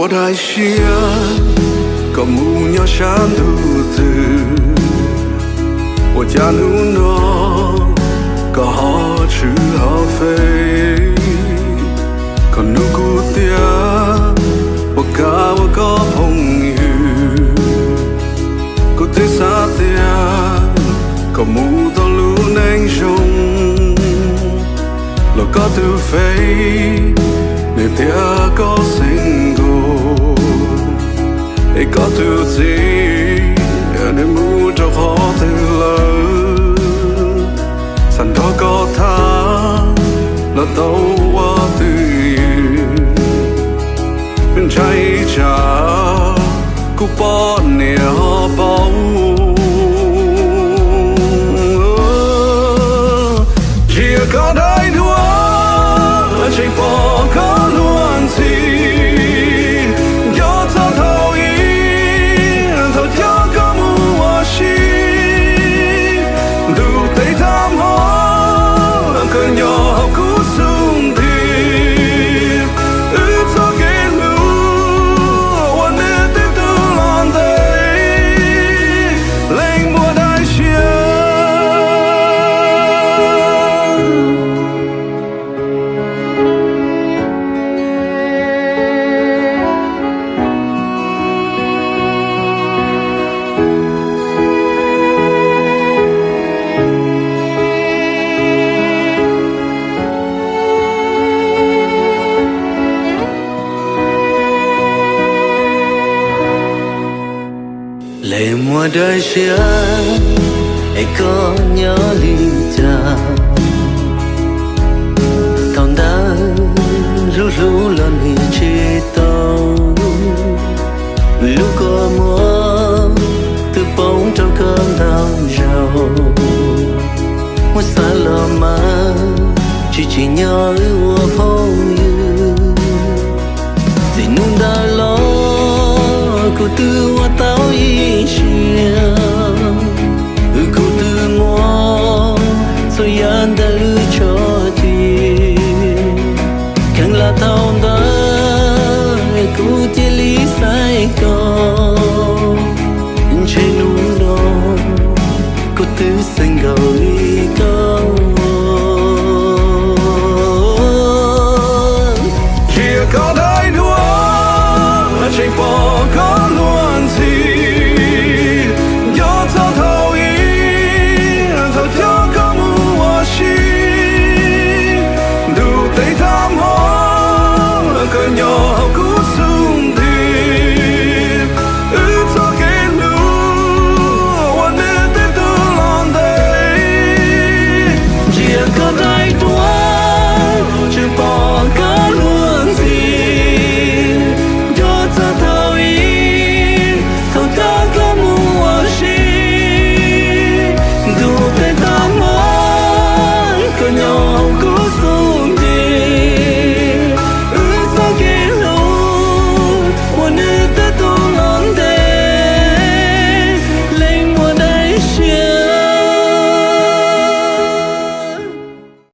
Ua daim siab kom mus nyob sab ntuj twg, ua cas hnub no koj ho tshwm ho fej. Koj nug kuv tias puas kam ua koj phooj ywg, kuv twb xav tias koj mus tau lub neej zoo, los koj twb fej, nws tias koj single, es koj tus txiv nws mus rau qhov twg lawm. Xav nrog koj tham los tau ua twj ywm, ntshai tsam kuv poj niam ho paub. Ntsia koj daim duab tseem pom koj luag ntxhi, nco txog thaum ub thaum coj koj mus ua si. Ntuj tes thab hmo koj nyob hauv kuv xub ntiag, wb txoj kev hlub uas nws twb tu los ntev, leej muaj daim siab. Leej muaj daim siab es koj nyob li cas? Thaum ntawd hlub hlub los nws tsis tau, lub kua muag twb poob rau koj ntau zaus. Muab xav los mas tsis tsim nyog wb ua phooj ywg. Txij hnub ntawd los kuv twb ua tau ib